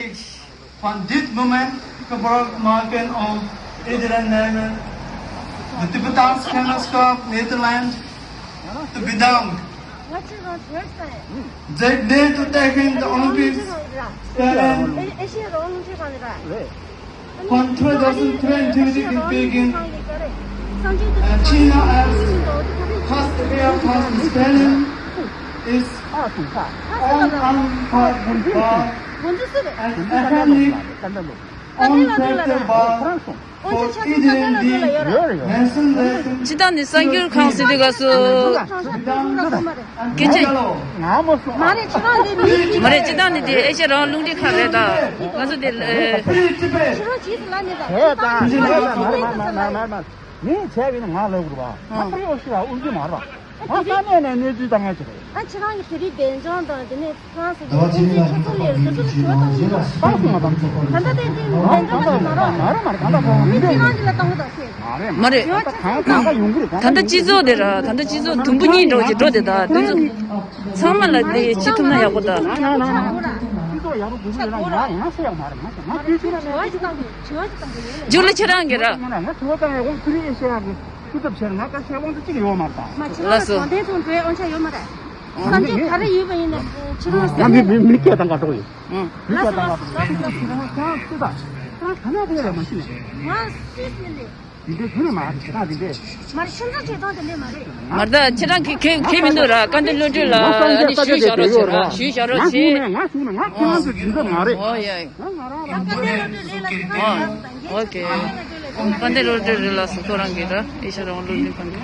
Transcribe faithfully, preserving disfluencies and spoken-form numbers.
Pandit movement, Kebrokkemaken of Iedereen Nijmegen, the Tibetan Scholars Club Nederland, to bedanken. They need to take in the Olympics, Berlin, on twenty twenty in Beijing, and China as past year past Berlin is all unforgettable and iconic unforgettable for Eden the nation that སྤྱི་བཏང་ནི་གསར་འགྱུར་ཁང་ཟེར་དུས་སྐབས་སུ། སྐད་ཆ། མ་རེད། ཁྱེད་རང་འདི་མི་མ་རེད། སྤྱི་བཏང་ནི་དེ་ཨེ་ཤ་ཡ་རང་དབང་རླུང་འཕྲིན་ཁང་རེད་ད། ང་ཚོ་དེ་ཁྱེད་རང་ཇི་ལ་ནི་ད། ཁྱེད་རང་ཇི་ལ་ནི་ད། ངས་བྱས་པ་ཡིན་ན་ང་ལབ་དགོས་རེད་པ། ང་ཨ་ཕ་རི་ཨོ་ཤི་ཡ་དབུ་འཛིན་མ་རེད་པ། ང་ས་གནས་ནས་གནས་ཚུལ་བཏང་ཡ་ཅིག་རེད། ཨ་ཁྱེད་རང་གི་བོད་རིགས་བདེ་འཇགས་དང་དེ་ནས་ཧྥ་རན་སི་དབུ་འཛིན་ཁྱེད་ཚོ་ལས་སོ་སོ་ལ་ཞུ་བ་བཏང་གི་ད་སོང་ང་དང་། ད་ལྟ་དེ་དེ་བདེ་འཇགས་ཅིག་མ་རེད། མ་རེད་མ་རེད། ད་ལྟ་ཁོང་མི་ཁྱེད་རང་ཅིག་ལ་བཏང་གི་ད་ཤེས། མ་རེད། ཞུ་བ་ད་ཁྱེད་ཚོ་གང་ག་ཡོང་གི་རེད། ད་ལྟ་སྤྱི་ཚོགས་དེ་ར། ད་ལྟ་སྤྱི་ཚོགས་དུམ་བུ་གཉིས་འགྲོ་གི་འགྲོ་དེ་ད་དེ་ཚོ་ཚང་མ་ལ་དེ་ཅི་ཐུབ་ན་ཡག་པོ་ད། སྤྱི་ཚོགས་ཡག་པོ་དགོས་ཀྱི་རེད་ལ་ང་ང་ཤེས་ཡག་མ་རེད། ང་ཤེས་ང་དུས་ཚོད་ལ་ནས། མཇུག་ལ་ཁྱེད་རང་གིས་ར། ང་དྲི་བ་བཏང་ཡག་འོང་ཁུ་རི་ཨེ་ཤེ་ཡ་གི་སྐུ་ཚབ་བྱས་ན་ང་དཀའ་ཆེ་དབང་དུ་གཅིག་ཡོད་མ་རེད་ད། མ་ཁྱེད་རང་ལ་ལགས་སོ། གྲོང་སྡེ་ཚོ་འགྲོའི་དབང་ཆ་ཡོད་མ་རེད། བསམ་ཚུལ་ག་རེ་ཡོད་པ་ཡིན་ན་ཁྱེད་རང་ང་མི་མི་མི་སྐད་བཏང་ག་འགྲོ་ཡིན། ཨང་། མི་སྐད་བཏང་ག་ཁྱེད་རང་སུ་ད། ཁྱེད་རང་ག་ནས་ཕེབས་ལ་མ་ཤི་ནས། ང་སུད་སི་ལས། འདི་འདྲའི་དུས་ནས་མ་ཁྱེད་རང་འདི་འདྲའི། མ་རེད། ཁྱེད་རང་ཁྱེད་རང་དེ་འདྲས་མ་རེད། མ་རེད་ད། ཁྱེད་རང་གི་ཁེ་ཁེ་མི་འདུག་ར། དཀའ་འདི་བློ་གྲོས་ལ་ཨ་ནི་ཞུས་བཞག་རོགས་བྱེད་ར། ཞུས་བཞག་རོགས་བྱེད། ང་བཞུགས་ནས་ང་ཁྱེད་རང་ཚོའི་སྦྱིན་སྲེག་མ་རེད། ཨོ་ཡ། ང་ང་རང་རང་ཨོ་ཁེ། དཀའ་འདི་བློ་གྲོས་རེད་ལགས་སོ། ཁོ་རང་གི་ར་ཨེ་ཤ་ཡ་རང་དབང་རླུང་འཕྲིན་ཁང་གི།